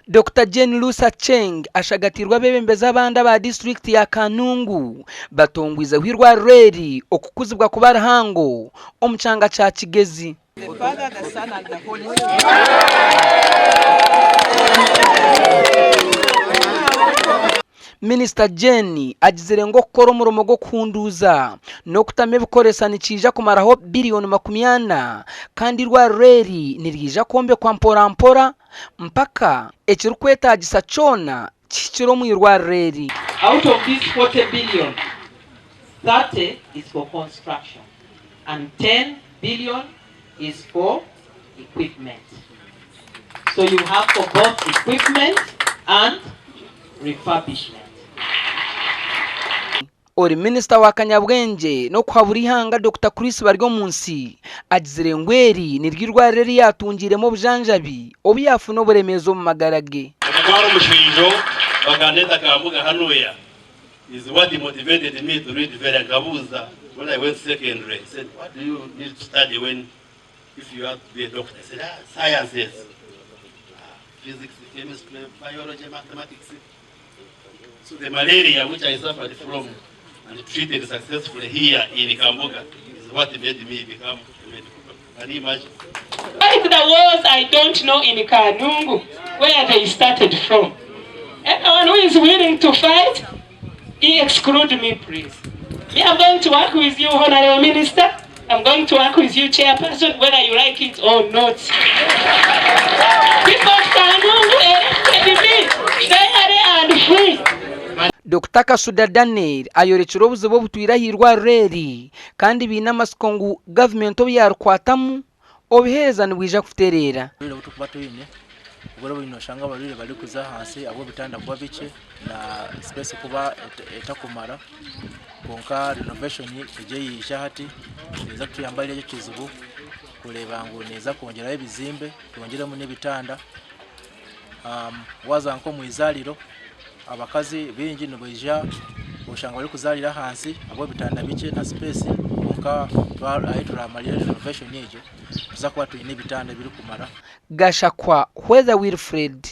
Dokita Jane Lucy Aceng ashagatiirwe abeebembezi abandi aba disiturikiti ya Kanungu batongwizeho eirwariro eri okukuzibwa kuba rihango omu kyanga kya Kigezi. Minisita Jane agizire ngu okukora omurimo gw'okuhunduuza n'okutamu ebikoresa nikiija kumaraho biriyoni 40 kandi eirwariro eri niriija kwombekwa mpora mpora mpaka ekirikwetaagisa kyona kihikire omu irwariro eri. Out of this 40 billion, 30 is for construction and 10 billion is for equipment. So you have for both equipment and refurbishment. Ori minisita wa kanyabwengye n'okuhabura eihanga Dokita Chris Baryomunsi agizire ngu eri niryo irwariro eri yaatungiiremu obujanjabi obu yaafuna oburemeezi omu magara ge. Okutwara omushwijo bakandeeta Kambuga hanuya is what motivated me to read very nkabuuza when I went to secondary I said what do you need to study when if you have to be a doctor I said ah sciences ah, physics chemistry biology mathematics so the malaria which I suffered from and treated successfully here in Kambuga is what made me become a medical doctor. Can you imagine? Like the wars I don't know in Kanungu where they started from. Anyone who is willing to fight, he exclude me please. Me I'm going to work with you Honorable Minister, I'm going to work with you Chairperson whether you like it or not. People of Kanungu elected me fairly and free. Dokita Kasuda Daniel ayorekire obuzibu obutwire ah'eirwariro eri kandi baine amatsiko ngu gavumenti obu yaarikwatamu, obuheereza nibwija kutereera. Oburwaire obu turikuba twine, obwire obumwe noshanga abarwaire barikuza ahansi ahabw'ebitanda kuba bikye na space kuba etakumara kwonka renovation egi eyaija hati neeza kutuyamba ahari ekyo ekizibu kureeba ngu neeza kwongyeraho ebizimbe twongyeremu n'ebitanda. Waaza nk'omu izaariro abakazi baingi nibaija oshanga barikuzaarira ahansi ahabw'ebitanda bikye na space kwonka ahu turamarire renovation egyo nituza kuba twine ebitanda ebirikumara. Gashakwa Hweza Wilfred.